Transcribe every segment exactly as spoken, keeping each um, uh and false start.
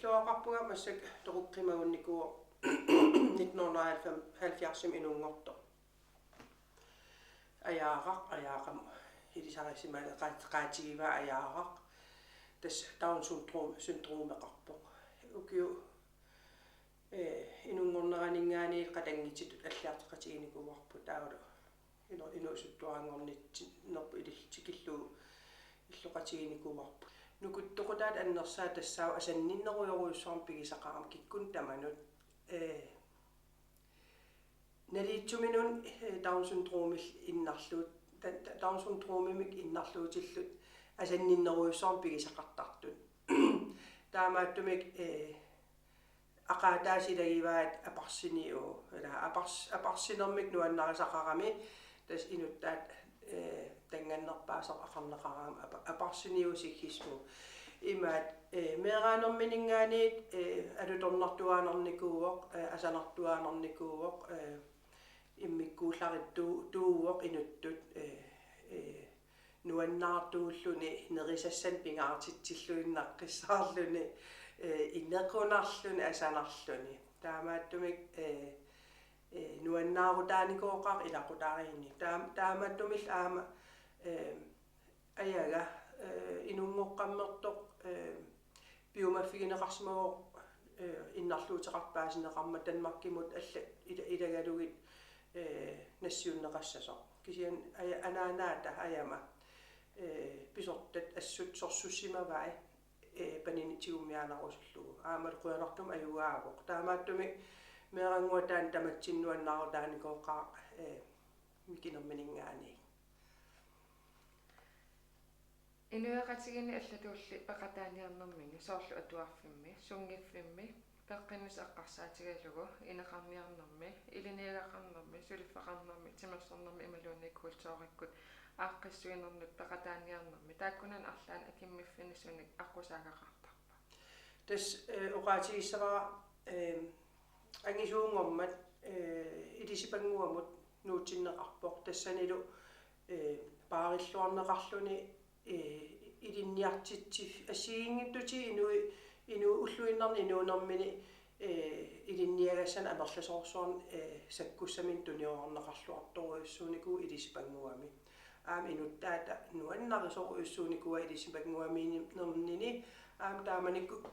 Toqarpunga massakkut toqukkimagunnikuuvoq nitten hundrede og halvfjerds inunngortoq. Ajaaraq, ajaaqam ilisarisimaneqaat-, qaatigivaa ajaaraq. Tassa Down syndrom, syndromeqarpoq. Ukiut, eh, inunngorneraninngaanniit qatanngutitut alliartoqatiginikuuarput taavalu inu-, inuusuttuaranngornitsinnerput ilillugu tikillugu illoqatiginikuuarput. Nukuttoqutaat annersaat tassaavoq asanninnerujorujussuarmik pigisaqarami kikkunnut tamanut. Eh, naliitsuminut, eh, Down syndromimik innarluut-, da-, da-, Down syndromimik innarluutillu asanninnerujussuarmik pigisaqartartut. Taamaattumik, eh, aqaataasa ilagivaat aparsiniu-, ila apars-, aparsinermik nuannarisaqarami, tassa inuttaat, eh, tanngannerpaasarput aqarneqaraangat apa-, aparsiniusigisimu. Imaat, eh, meeraanermininngaanniit, eh, alutornartuaannarnikuuvoq, eh, asanartuaannarnikuuvoq, eh, immikkuullarittuuvoq inuttut, eh, eh, nuannaartuulluni, nerisassanik pingaartitsilluinnaqqissaarluni, eh, inequnarluni, asanarluni. Taamaattumik, eh, eh, nuannaarutaanikooqaaq ilaqutariinni. Taam-, taamaattumillu aamma, eh, ajaga, eh, inunngoqqammertoq, eh, piumaffigineqarsimavoq, eh, innarluuteqartoq paasineqarmat Danmarkimut allat ila-, ilagalugit, eh, nassiunneqassasoq. Kisianni aja-, anaanaata ajama, eh, pisortat assut sorsussimavai, eh, panini tigummiaanarusullugu. Aammalu qujanartumik ajugaavoq. Taamaattumik meerannguaq taanna tamatsinnut nuannaarutaanikooqaaq, eh, mikinermininngaanniit. Inuiaqatigiinni allatulli peqataaniarnermini, soorlu atuarfimmi, sunngiffimmi, peqqinnissaq eqqarsaatigalugu, ineqarniarnermi, ilinniagaqarnermi, suliffeqarnermi, timersornermi imaluunniit kulturikkut aaqqissuinermut peqataaniarnermi, taakkunani arlaanni akimmiffimmi sunik aqqusaagaqartarpa? Tassa, eh, oqaatigissavara, eh, angisuunngormat, eh, ilisipannguamut nuutsinneqarpoq. Tassanilu, eh, paarilluarneqarluni, eh, ilinniartitsi-, assigiinngitsutigut inui-, inu-, ulluinnarni inuunermini, eh, ilinniagassanik amerlasoorsuarnik, eh, sakkussaminnik tuniorarneqarluartorujussuunikuuvoq ilisipannguami. Aamma inuttaata nuannarisorujussuunikuuaa ilisipannguaminnernini, aamma taamanikkut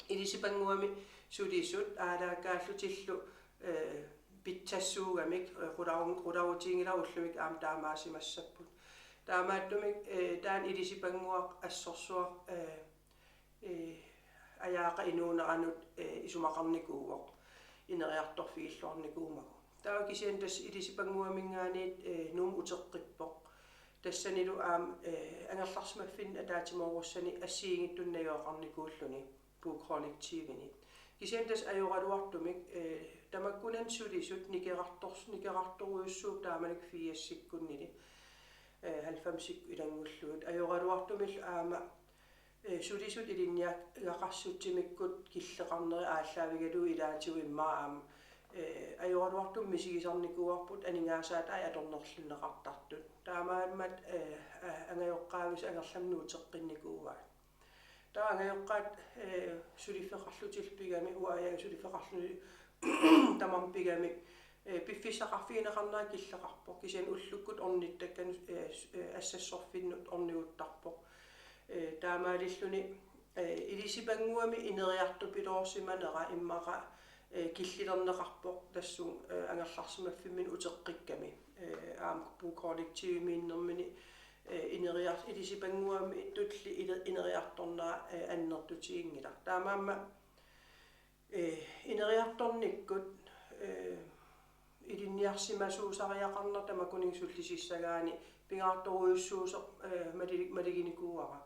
ilisipannguami sulisut aalaakaallutillu, eh, pitsassuugamik, eh, qularu-, qularutiginngilara ullumi aamma taamaasimassapput. Taamaattumik, eh, taanna ilisipannguaq assorsuaq, eh, eh, ajaaqqa inuuneranut, eh, isumaqarnikuuvoq ineriartorfigilluarnikuumagu. Taava kisianni tassa ilisipannguaminngaanniit, eh, Nuummut uteqqippoq. Tassanilu aamma, eh, angerlarsimaffinni ataatsimoorussanni assigiinngitsunik najugaqarnikuulluni bogkollektivini. Kisianni tassa ajoraluartumik, eh, tamakkunani sulisut nikerartors-, nikerartorujussuupput taamanikkut firsikkunnili, eh, halvfemsikkut ilanngullugit. Ajoraluartumillu aamma, eh, sulisut ilinniagaqarsutsimikkut killeqarneri aallaavigalugit ilaatigut immaqa aamma, eh, ajoraluartumik misigisarnikuuarput aningaasaataat atornerlunneqartartut. Taamaammat, eh, a-, angajoqqaavisa angerlamut nuuteqqinnikuuaat. Taava angajoqqaat, eh, suliffeqarlutillu pigamik, uanga ajaga suliffeqarluni tamarmik pigamik, eh, piffissaqarfigineqarnera killeqarpoq. Kisianni ullukkut ornittakkanut, eh, s-, eh, assassorfinnut orniguttarpoq. Eh, taamaalilluni, eh, ilisipannguami ineriartupiloorsimanera immaqa, eh, killilerneqarpoq tassunga, eh, angerlarsimaffimminni uteqqikkami. Eh, aamma bogkollektivimiinnermini, eh, ineriar-, ilisipannguamitulli ile-, ineriartornera, eh, annertutiginngilaq. Taamaammat, eh, ineriartornikkut, eh, ilinniarsimasuusariaqarneq tamakkuninnga sullisissagaanni pingaartorujussuusoq, eh, mali-, maliginikuuara.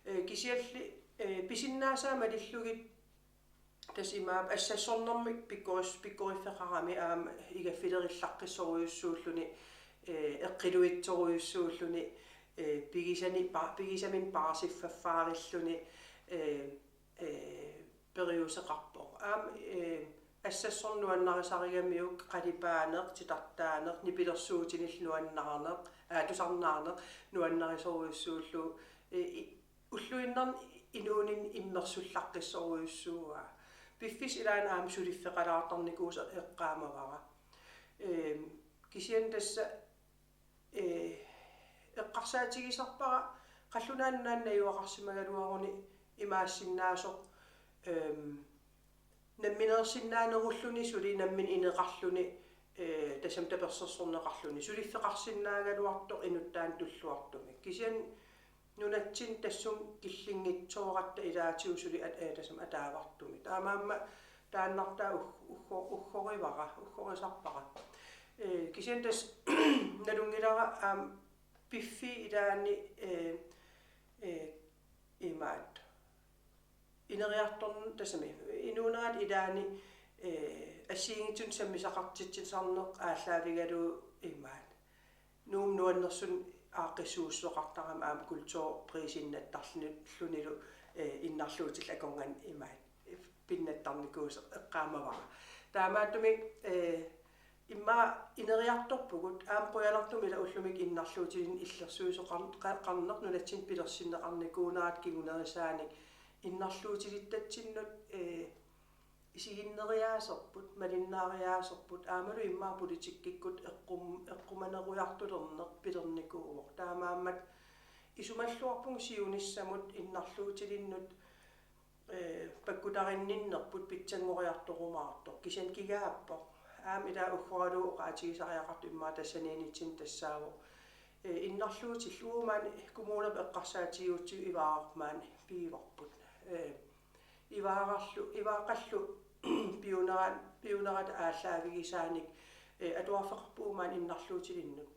Eh, kisianni, eh, pisinnaasaat malillugit tassa imaappoq assassornermik pikkoris-, pikkoriffeqarami aamma igaffilerillaqqissorujussuulluni, eh, eqqiluitsorujussuulluni, eh, pigisani pa-, pigisaminnik paarsiffaffaarilluni, eh, eh, periuseqarpoq. Aamma, eh, assassorneq nuannarisarigamiuk qalipaaneq, titartaaneq, nipilersuutinillu nuannaarneq, aa, tusarnaarneq, nuannarisorujussuullugu, eh, i-, ulluinnarni inuuninni immersullaqqissorujussuuaa. Piffissap ilaanni aamma suliffeqalaartarnikuusoq eqqaamavara. Eem, kisianni tassa, ee, eqqarsaatigisarpara qallunaat nunaanni najugaqarsimagaluaruni imaassinnaasoq, eem, nammineersinnaanerulluni suli nammineq ineqarluni, ee, tassami tapersersorneqarluni, suliffeqarsinnaagaluartoq inuttaanut tulluartumik. Kisianni nunatsinni tassunga killinngitsooratta ilaatigut suli at-, ee, tassami ataavartumik. Taamaammat taannartaa ug-, uggo-, uggorivara, uggorisarpara. Ee, kisianni tassa nalunngilara aamma piffiup ilaani, ee, ee, imaattoq. Ineriartorn-, tassami, inuunerata ilaani, ee, assigiinngitsunik sammisaqartitsisarneq aallaavigalugu imaattoq. Nuummut nuannersunik aaqqissuussuseqartarami aamma kulturprisinaattarlunilu, ee, innarluutillit akornanni imaattoq pinnattarnikuusoq eqqaamavara. Taamaattumik, ee, immaqa ineriartorpugut, aamma qujanartumik ila ullumikkut innarluutilinnut illersuisoqar-, qa-, qarneq nunatsinni pilersinneqarnikuuneratta kingunerisaanik innarluutilittatsinnut, ee, isiginneriaaserput, malinnaariaaserput, aammalu immaqa politikkikkut eqqum-, eqqumanerujartulerneq pilernikuuvoq. Taamaammat isumalluarpunga siunissamut innarluutilinnut, ee, pakkutarinninnerput pitsanngoriartorumaartoq. Kisianni kigaappoq. Aamma ila uggoralugu oqaatigisariaqartoq immaqa tassaniinnitsinni tassaavoq. Ee, innarluutillit uagut maani kommunerput eqqarsaatigigutsigu Ivaaraq maani piuvarput. Ee, Ivaararlu, Ivaaqallu piunera-, piunerata aallaavigisaanik, ee, atuarfeqarpugut maani innarluutilinnut.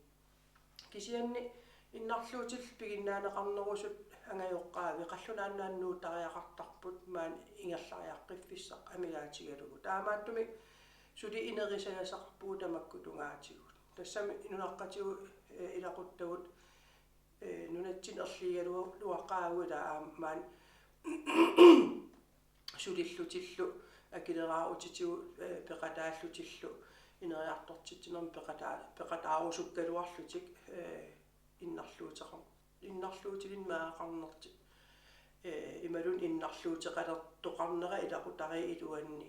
Kisianni innarluutillit piginnaaneqarnerusut angajoqqaavi, qallunaat nunaanni nuuttariaqartarput maani ingerlariaqqiffissaq amigaatigalugu. Taamaattumik suli inerisagasaqarpugut tamakku tungaatigut. Tassami nunaqqatigut, ee, ilaquttagut, ee, nunatsinni erligigaluaqaagut ila aamma maani sulillutillu akileraarutitigut, ee, peqataallutillu ineriartortitsinermi peqataa-, peqataarusukkaluarlutik, ee, innarluuteqar-, innarluutilinnut meeraqarnertik, ee, imaluunniit innarluuteqalertoqarnera ilaqutariit iluanni,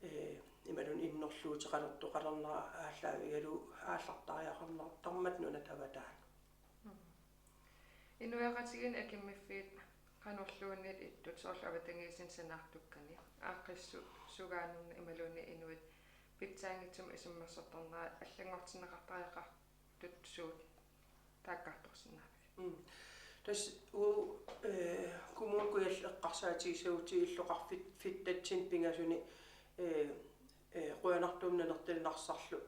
ee, imaluunniit innerluuteqalertoqalernera aallaavigalugu aallartariaqartarmat nunat avataani. Mm. Inuiaqatigiinni akimmiffiit qanorluunniit ittut soorlu avatangiisinni sanaartukkani aaqqissuugaannarneq imaluunniit inuit pitsaanngitsumik isummersortarnerat allanngortinneqartariaqartut suut taakkartorsinnaavigit? Mm. Tassa uagut, ee, Kommune Kujalleq eqqarsaatigissagutsigit illoqarfit-, -fittatsinnut pingasuni, ee, ee, qujanartumik nanertalik narsarlu,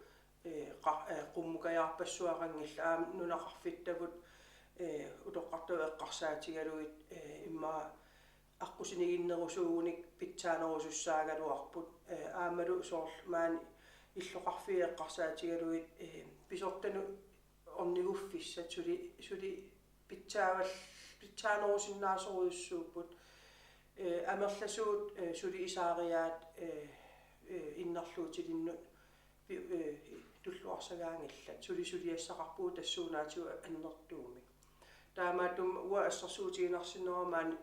ee, qa-, ee, qummukajaarpassuaqanngillat aamma nunaqarfittagut, ee, utoqqartagut eqqarsaatigalugit, ee, immaqa aqqusiniginnerusuugunik pitsaanerusussaagaluarput, ee, aammalu soorlu maani illoqarfiit eqqarsaatigalugit, ee, pisortanut orniguffissat suli, suli pitsaaval-, pitsaanerusinnaasorujussuupput, ee, amerlasuut, ee, suli isaariaat, ee, ee, innarluutilinnut pi-, ee, tulluarsagaanngillat. Suli suliassaqarpugut tassuunaatigut annertuumik. Taamaattumik uanga assersuutiginarsinnaavara maani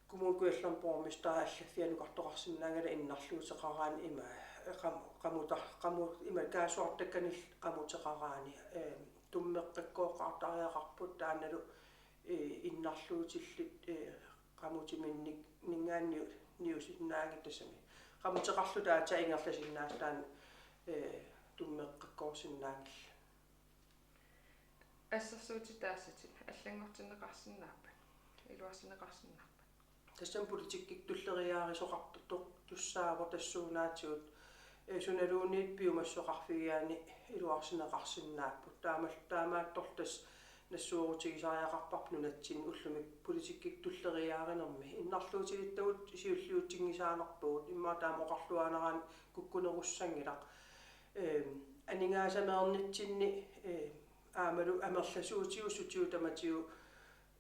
Kommune Kujallermi borgmesteri allaffianukartoqarsinnaanngilaq innarluuteqaraanni ima, ee, qam-, qamuta-, qamu-, ima kaassuartakkanillu qamuteqaraanni, ee, tummeqqakkooqqaartariaqarput taannalu, ee, innarluutillit, ee, qamutiminnik-, -ninngaanniit niusinnaanngillat tassami. Qamuteqarluta aatsaat ingerlasinnaasut taanna, ee, tummeqqakkoorsinnaanngillat. Assersuutitaasatit allanngortinneqarsinnaappat, iluarsineqarsinnaappat? Tassami politikkikkut tulleriiaarisoqartoq tussaavoq tassuunaatigut, ee, sunaluunniit piumassuseqarfigigaanni iluarsineqarsinnaapput. Taama-, taamaattorli tassa nassuerutigisariaqarparput nunatsinni ullumikkut politikkikkut tulleriiaarinermi. Innarluutilittagut siulliutinngisaannarpagut, immaqa taama oqarluaannaraanni kukkunerussanngilaq. Eem, aningaasameernitsinni, ee, aammalu amerlasuutigut sutigut tamatigut,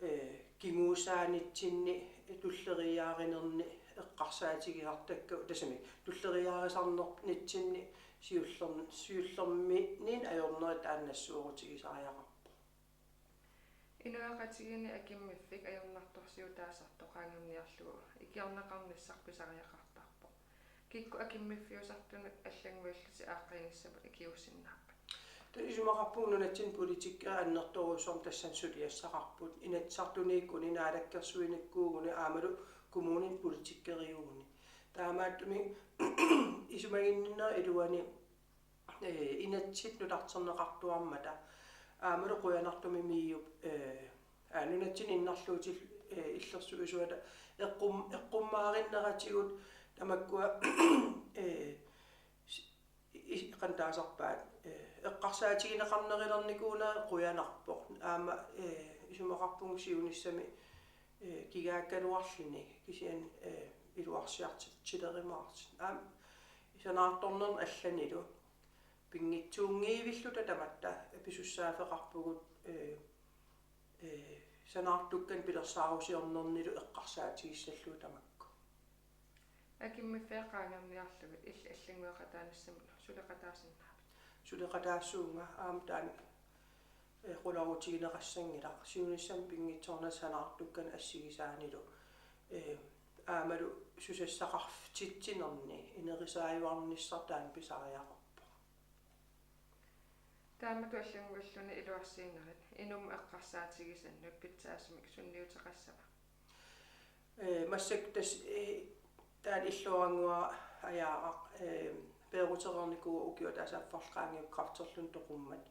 ee, kingusaanitsinni tulleriiaarinerni eqqarsaatigisartakkagut, tassami tulleriiaarisarnitsinni siullerm-, siullerminniit ajornerit taanna nassuerutigisariaqarpoq. Inuiaqatigiinni akimmiffik ajornartorsiutaasartoq qaangerniarlugu ikiorneqarnissaq pisariaqartarpoq. Kikkut akimmiffiusartunut allannguillutik aaqqiinissamut ikiuussinnaapput? Tassa isumaqarpunga nunatsinni politikerit annertoorujussuarmik tassani suliassaqarput. Inatsisartuniikkuni, naalakkersuinikkuuguni aammalu kommunini politikeriuguni. Taamaattumik isumaginninnerup iluani, eh, inatsit nutarterneqartuarmata aammalu qujanartumik MIO-p, eh, aa, nunatsinni innarluutillit, eh, illersuisuata eqqum-, eqqummaarinneratigut tamakkua, eh, s-, i-, qanoq taasarpaat, eh, eqqarsaatigineqarnerulernikuunera qujanarpoq. Aamma, eh, isumaqarpunga siunissami, eh, kigaakkaluarluni kisianni, eh, iluarsiartitsilerumaartut. Aamma sanaartornerni allanilu pinngitsuunngivilluta tamatta pisussaaffeqarpugut, eh, eh, sanaartukkanik pilersaarusiornernilu eqqarsaatigissallugu tamakku. Akimmiffiat qaangerniarlugit illit allanngueqataanissamut suleqataasinnaavit? Suleqataassuunga aamma taanna, eh, qularutigineqassanngilaq. Siunissami pinngitsoornata sanaartukkanik assigisaanilu, eh, aammalu susassaqartitsinerni inerisaajuarnissaq taanna pisariaqarpoq. Taamatut allannguilluni iluarsiinerit inummut eqqarsaatigisannut pitsaasumik sunniuteqassava? Eh, massakkut tassa, eh, taanna illoorannguara ajaaraq, eh, peerutereernikuuvoq ukioq ataaseq affarlu qaangiukkut kræfterluni toqummat.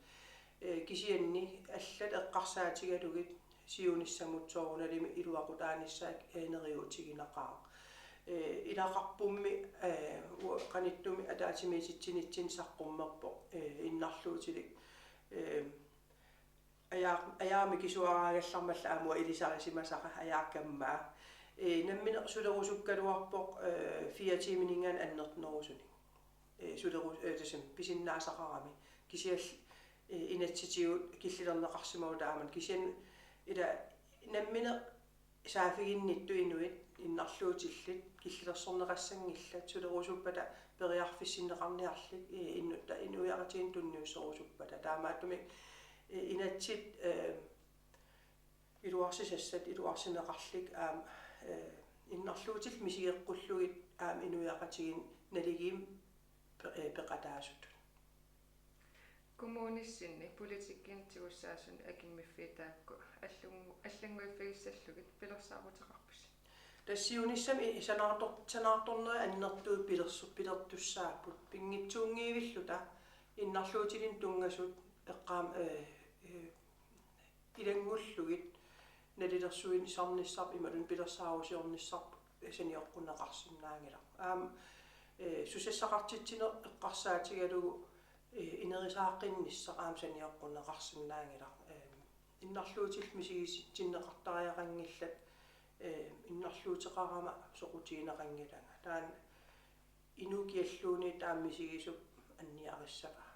Eh, kisianni allat eqqarsaatigalugit siunissamut soorunalimi iluaqutaanissaat, eh, neriuutigineqaaq. Eh, ilaqarpummi, eh, u-, qanittumi ataatsimiititsinitsinni saqqummerpoq, eh, innarluutilik, eh, ajaar-, ajaarami kisuaraagallarmat aamma ilisarisimasara ajaarkammaa. Eh, nammineq sulerusukkaluarpoq, eh, fire tiimininngaanniit annertunerusunik. Eh, suleru-, eh, tassami pisinnaasaqarami. Kisianni, eh, inatsisitigut killilerneqarsimavoq taamani. Kisianni ila nammineq saaffiginnittut inuit innarluutillit killilersorneqassanngillat sulerusuppata periarfissinneqarniarlik, eh, innutta inuiaqatigiinnut tunniusserusuppata. Taamaattumik, eh, inatsit, eh, iluarsisassat iluarsineqarlik aamma, eh, innarluutillit misigeqqullugit aamma inuiaqatigiinni naligiimmik pe-, eh, peqataasutut. Kommunissinni politikkikkut tigussaasunik akimmiffiit taakku allanngu-, allannguiffigissallugit pilersaaruteqarpusi? Tassa siunissami i-, sanaartor-, sanaartornerit annertuut pilersu-, pilertussaapput. Pinngitsuunngivilluta innarluutilinnut tunngasut eqqaam-, eh, eh, ilanngullugit nalilersuisarnissarput imaluunniit pilersaarusiornissarput sanioqqunneqarsinnaanngilaq. Aamma, eh, susassaqartitsineq eqqarsaatigalugu, eh, inerisaaqqinnissaa aamma sanioqqunneqarsinnaanngilaq. Eh, innarluutillit misigisitsinneqartariaqanngillat, eh, innarluuteqarama soqutigineqanngilanga. Taanna inuup kialluunniit taama misigisup anniarissavaa.